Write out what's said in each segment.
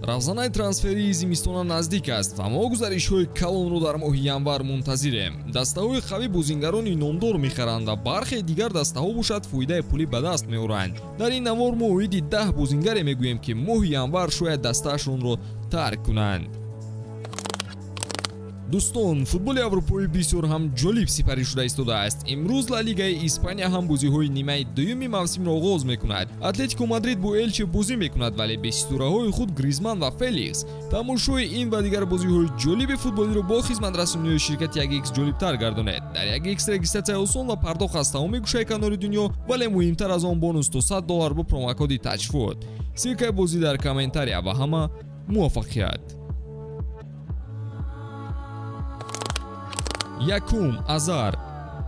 Равзанаи трансферии зимистона наздик аст ва мо гузаришҳои калонро дар моҳи январ мунтазирем. Дастаҳои қавӣ бозингарони номдор мехаранд ва бархе дигар дастаҳо бошад фоидаи пулӣ ба даст меоранд. Дар ин навор мо оиди 10 бозингаре мегӯем, ки моҳи январ шояд дастаашонро тарк кунанд. Дӯстон, футболи аврупоӣ бисёр ҳам ҷолиб сипарӣ шуда истодааст. Имрӯз Ла Лигаи Испания ҳам бозиҳои нимаи дуюми мавсимро оғоз мекунад. Атлетико Мадрид бо Элче бозӣ мекунад, вале бе ситораҳои худ Гризман ва Феликс. Тамошои ин ва дигар бозиҳои ҷолиби футболиро бо хизматрасониҳои ширкати 1x ҷолибтар гардонед. Дар 1x регистратсия осон ва пардохт аз тамоми гӯшаи канори дунё, вале муҳимтар аз он бонус то $100 бо промокоди TAJFOOT. Ссилкаи бозӣ дар комментария ва ҳама муваффақият. Якум, Азар.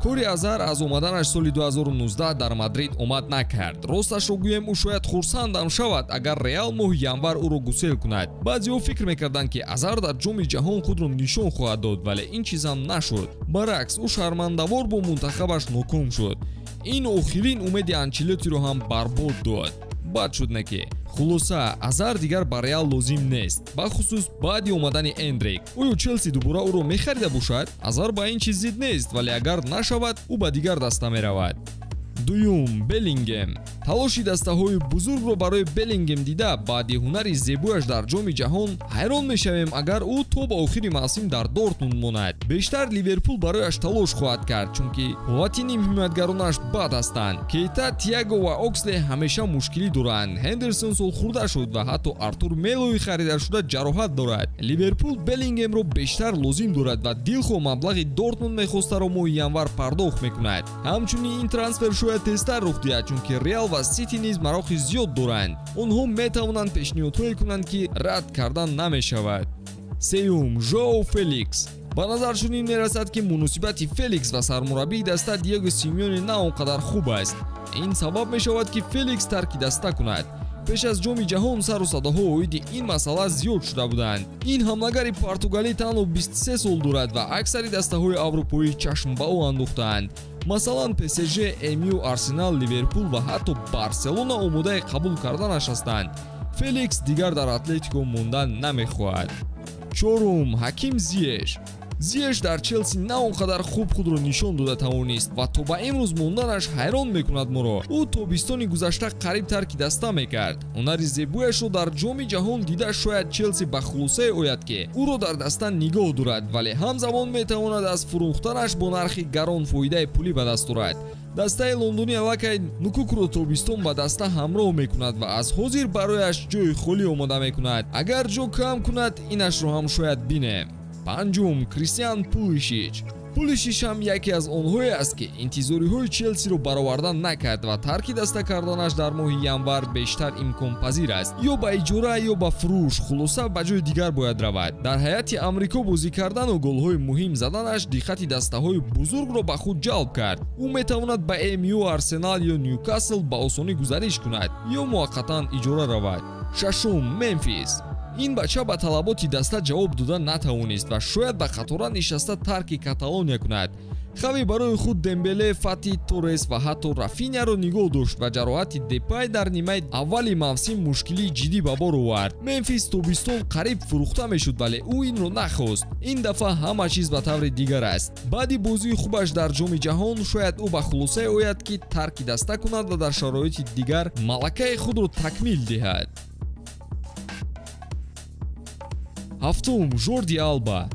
Кори Азар аз омаданаш соли 2019 дар Мадрид омад накард. Росташро гӯем, ӯ шояд хурсандам шавад, агар Реал моҳи январ ӯро гусел кунад. Баъзеҳо фикр мекарданд, ки Азар дар ҷоми ҷаҳон худро нишон хоҳад дод, вале ин чизам нашуд. Баръакс, ӯ шармандавор бо мунтахабаш ноком шуд. Ин охирин умеди Анчелотиро ҳам барбод дод. Бад шуд не ки. Хулоса, Азар дигар ба Реал лозим нест, бахусус баъди омадани Эндрик. Оё Челси дубора ӯро мехарида бошад? Азар ба ин чиз зид нест, вале агар нашавад, ӯ ба дигар даста меравад. Дуюм, Беллингем. Талоши дастаҳои бузургро барои Беллингем дида, баъди ҳунари зебояш дар ҷоми ҷаҳон ҳайрон мешавем, агар ӯ то ба охири мавсим дар Дортмунд монад. Бештар Ливерпул барояш талош хоҳад кард, чунки ҳолати нимҳимоятгаронаш бад ҳастанд. Кейта, Тиаго ва Оксле ҳамеша мушкилӣ доранд. Ҳендерсон солхӯрда шуд ва ҳатто Артур Мелои харидашуда ҷароҳат дорад. Ливерпул Беллингемро бештар лозим дорад ва дилхоҳ маблағи Дортмунд мехостаро моҳи январ пардохт мекунад. Ҳамчунин ин трансфер шояд тезтар рух диҳад, чунки Реал ва Сити низ мароқи зиёд доранд. Онҳо метавонанд пешниҳодҳое кунанд, ки рад кардан намешавад. Сеюм, Жоао Феликс. Ба назар чунин мерасад, ки муносибати Феликс ва сармураббии даста Диего Симеоне на он қадар хуб аст. Ин сабаб мешавад, ки Феликс тарки даста кунад. Пеш аз ҷоми ҷаҳон сару садоҳо оиди ин масъала зиёд шуда буданд. Ин ҳамлагари португалӣ танҳо 23 сол дорад ва аксари дастаҳои аврупоӣ чашм ба ӯ андохтаанд. Масалан, ПСЖ, МЮ, Арсенал, Ливерпул ва ҳатто Барселона омодаи қабул карданаш ҳастанд. Феликс дигар дар Атлетико мондан намехоҳад. Чорум, Ҳаким Зиеш. Зиеш дар Челси на он қадар хуб худро нишон дода тавонист ва то ба имрӯз монданаш ҳайрон мекунад моро. Ӯ тобистони гузашта қариб тарки даста мекард. Ҳунари зебояшро дар ҷоми ҷаҳон дида шояд Челси ба хулосае ояд, ки ӯро дар даста нигоҳ дорад, вале ҳамзамон метавонад аз фурӯхтанаш бо нархи гарон фоидаи пулӣ ба даст орад. Дастаи лондонӣ аллакай Нукукро тобистон ба даста ҳамроҳ мекунад ва аз ҳозир барояш ҷои холӣ омода мекунад. Агар ҷо кам кунад, инашро ҳам шояд бинем. Панҷум, Кристиан Пулишич. Пулишич ҳам яке аз онҳое аст, ки интизориҳои Челсиро баровардан накард ва тарки даста карданаш дар моҳи январ бештар имконпазир аст. Ё ба иҷора, ё ба фурӯш, хулоса ба ҷои дигар бояд равад. Дар ҳайати Амрико бозӣ кардану голҳои муҳим заданаш диққати дастаҳои бузургро ба худ ҷалб кард. Ӯ метавонад ба МЮ, Арсенал ё Ньюкасл ба осонӣ гузариш кунад ё муваққатан иҷора равад. Шашум, Мемфис. Ин бача ба талаботи даста ҷавоб дода натавонист ва шояд ба қатора нишаста тарки Каталония кунад. Хави барои худ Дембеле, Фати, Торрес ва ҳатто Рафиняро нигоҳ дошт ва ҷароҳати Депай дар нимаи аввали мавсим мушкилии ҷиддӣ ба бор овард. Мемфис тобистон қариб фурӯхта мешуд, вале ӯ инро нахост. Ин дафъа ҳама чиз ба таври дигар аст. Баъди бозии хубаш дар ҷоми ҷаҳон шояд ӯ ба хулосае ояд, ки тарки даста кунад ва дар шароити дигар малакаи худро такмил диҳад. Ҳафтум, Жорди Алба.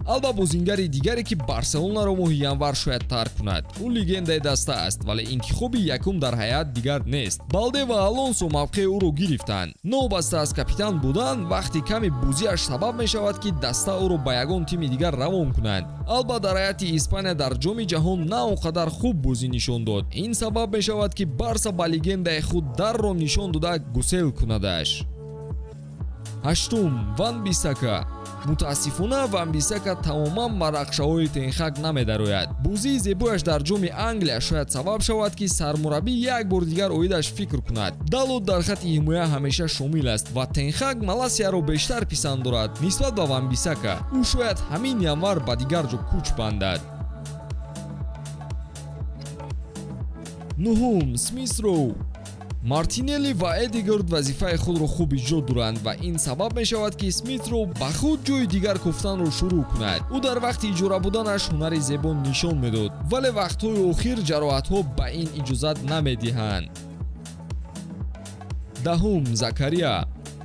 Алба бозингари дигаре, ки Барселонаро моҳи январ шояд тарк кунад. Ӯ легендаи даста аст, вале интихоби якум дар ҳайат дигар нест. Балде ва Алонсо мавқеи ӯро гирифтанд. Новобаста аз капитан будан, вақти ками бозиаш сабаб мешавад, ки даста ӯро ба ягон тими дигар равон кунанд. Алба дар ҳайати Испания дар ҷоми ҷаҳон на он қадар хуб бозӣ нишон дод. Ин сабаб мешавад, ки Барса ба легендаи худ дарро нишон дода гусел кунадаш. Ҳаштум, Ван Бисака. Мутаассифона, Ван Бисака тамоман ба нақшаҳои Тенхак намедарояд. Бозии зебояш дар ҷоми Англия шояд сабаб шавад, ки сармураббӣ як бор дигар оидаш фикр кунад. Далот дар хатти ҳимоя ҳамеша шомил аст ва Тенхак Маласияро бештар писанд дорад нисбат ба Ван Бисака. Ӯ шояд ҳамин январ ба дигар ҷо кӯч бандад. Нуҳум, Смис Роу. Мартинелли ва Эдигард вазифаи худро хуб иҷро доранд ва ин сабаб мешавад, ки Смитро ба худ ҷои дигар кофтанро шурӯъ кунад. Ӯ дар вақти иҷора буданаш ҳунари зебо нишон медод, вале вақтҳои охир ҷароҳатҳо ба ин иҷозат намедиҳанд. Даҳум, Закария.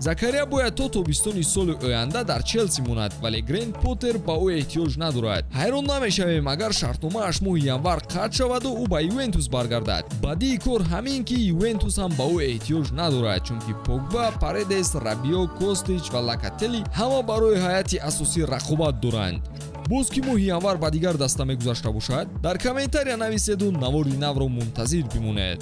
Закария бояд то тобистони соли оянда дар Челси монад, вале Грент Поттер ба ӯ эҳтиёҷ надорад. Ҳайрон намешавем, агар шартномааш моҳи январ қатъ шаваду ӯ ба Ювентус баргардад. Бадии кор ҳамин, ки Ювентус ҳам ба ӯ эҳтиёҷ надорад, чунки Погба, Паредес, Рабио, Костич ва Локателли ҳама барои ҳайати асосӣ рақобат доранд. Боз ки моҳи январ ба дигар даста мегузашта бошад, дар комментария нависеду навори навро мунтазир бимонед.